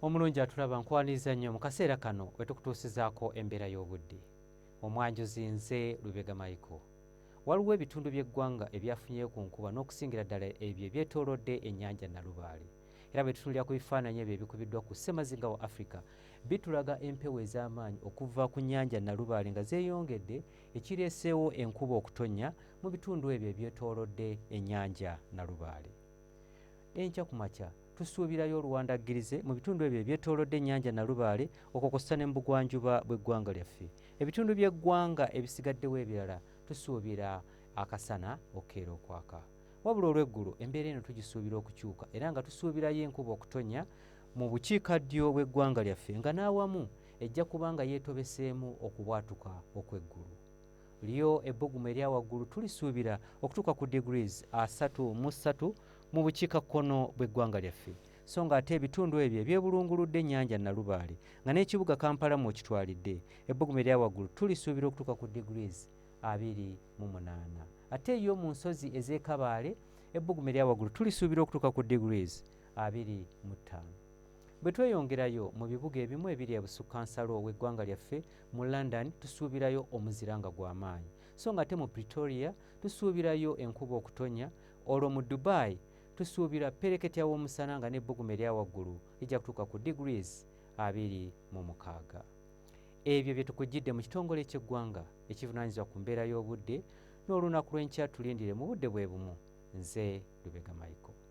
Omulungi atulaba, nkwaniriza nnyo mu kaseera kano wetukutuusizaako embeera y'obudde. Omwanjuzi nze Lubega Michael. Waliwo ebitundu by'eggwanga ebyafunyeyo ku nkuba n'okusingira ddala ebyo ebyetoolodde ennyanja Nalubaale. Era bwe tutunuulira ku bifaananyi ebyo ebikubiddwa ku ssemazinga wa Africa, bitulaga empewo ez'amaanyi okuva ku nnyanja Nalubaale nga zeeyongedde ekireeseewo enkuba okutonnya mu bitundu ebyo ebyetoolodde ennyanja Nalubaale. Enkya ku makya tusuubirayo oluwandaggirize mu bitundu ebyo ebyetoolodde ennyanja Nalubaale okwo kw'ossa ne mu bugwanjuba bw'eggwanga lyaffe. Ebitundu by'eggwanga ebisigaddewo ebirala tusuubira akasana okukeera okwaka. Wabula olw'eggulo embeera eno tugisuubira okukyuka era nga tusuubirayo enkuba okutonnya mu bukiikaddyo bw'eggwanga lyaffe nga n'awamu ejja kuba nga yeetobeseemu okubwatuka okw'eggulu. Lyo ebbugumu erya waggulu tulisuubira okutuuka ku degrees 33 mu bukiikakkono bw'eggwanga lyaffe. So nga ate ebitundu ebyo ebyebulunguludde ennyanja Nalubaale nga n'ekibuga Kampala mw'okitwalidde, ebbugumu erya waggulu tulisuubira okutuuka ku degrees 28. Ate yo mu nsozi ez'e Kabaale ebbugumu erya waggulu tulisuubira okutuuka ku degrees 25. Bwe tweyongerayo mu bibuga ebimu ebiri ebusukkansalo w'eggwanga lyaffe, mu London tusuubirayo omuzira nga gwa maanyi. So ng'ate mu Pretoria tusuubirayo enkuba okutonnya, olwo mu Dubai tusuubira ppereketya w'omusana nga n'ebbugumu erya waggulu lijja kutuuka ku degrees 26. Ebyo bye tukujjidde mu kitongole ky'eggwanga ekivunaanyizibwa ku mbeera y'obudde n'olunaku lw'enkya tulindire mu budde bwe bumu. Nze Lubega Michael.